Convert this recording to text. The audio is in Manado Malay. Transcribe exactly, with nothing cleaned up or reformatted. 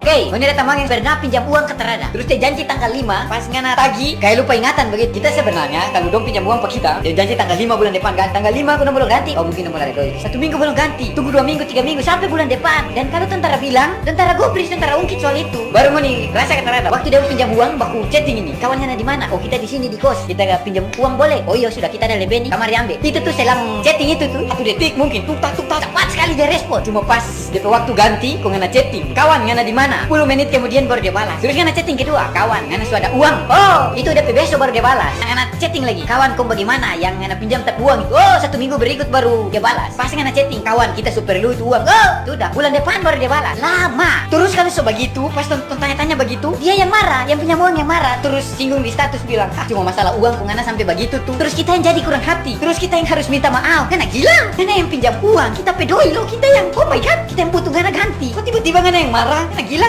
Hei, ngoni ada tamang yang pernah pinjam uang ka tarada? Terus dia janji tanggal lima, pas ngana tagi, kaya lupa ingatan begitu. Kita sebenarnya, kalu dong pinjam uang pa kita, dia janji tanggal lima bulan depan, kan? Tanggal lima ngoni mo ganti, oh, mungkin ngoni mo ada doi. Satu minggu belum ganti, tunggu dua minggu, tiga minggu, sampe bulan depan. Dan kalu tong tara bilang, tong tara gubris, tong tara ungkit soal itu, baru ngoni rasa ka tarada. Waktu dia pinjam uang, baku chatting ini, "Kawan, ngana di mana?" "Oh, kita di sini di kos, kita pinjam uang boleh?" "Oh iyo, sudah, kita ada lebe ni, kamari ambe." Itu tu selang chatting itu tu, satu detik mungkin, tuk tak, tuk tak, cepat skali dia respon. Cuma pas depe waktu ganti, kong ngana chatting, "Kawan, ngana di mana?" Sepuluh menit kemudian baru dia balas. Terus ngana chatting kedua, "Kawan, ngana su ada uang?" Oh, itu depe beso baru dia balas. Ngana chatting lagi, "Kawan, kong bagimana yang ngana pinjam ta pe uang itu?" Oh, satu minggu berikut baru dia balas. Pas ngana chatting, "Kawan, kita su perlu itu uang." Oh, sudah, bulan depan baru dia balas. Lama. Terus kalu so bagitu, pas tong, tong tanya-tanya bagitu, dia yang marah, yang pinjam uang yang marah. Terus singgung di status bilang, "Ah, cuma masalah uang kong ngana sampe bagitu tu." Terus kita yang jadi kurang hati. Terus kita yang harus minta maaf. Ngana gila? Ngana yang pinjam uang, kita pe doi lo, kita yang, oh my God, kita yang butuh ngana ganti. Kok tiba-tiba ngana yang marah? Ngana gila?